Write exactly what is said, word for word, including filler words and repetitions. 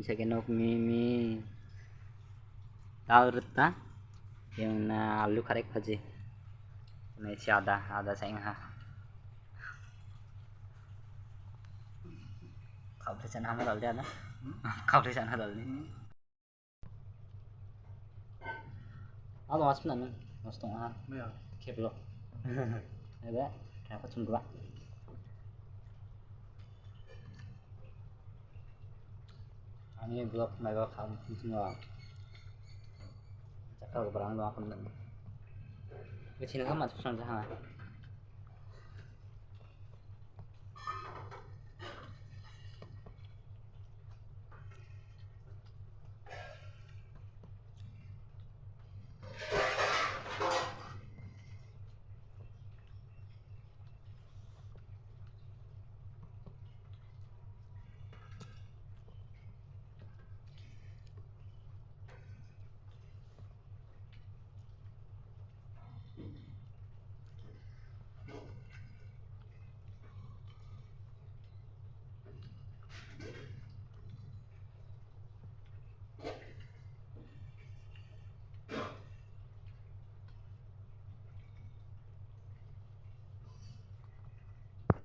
Second nok mimi. Dal rita. Yang na alu karek bhaji. Ini si ada, ada saya ingat. Kau beli sana hama dal dia na? Kau beli sana dal ni? Ado mas pun anu, mas tong ah. Iya. Keblo. Ada, apa cuma dua. Ani blok mai ba kham semua. Cakap ke barang doang aku nak. Ke sini kan masuk sang jahan.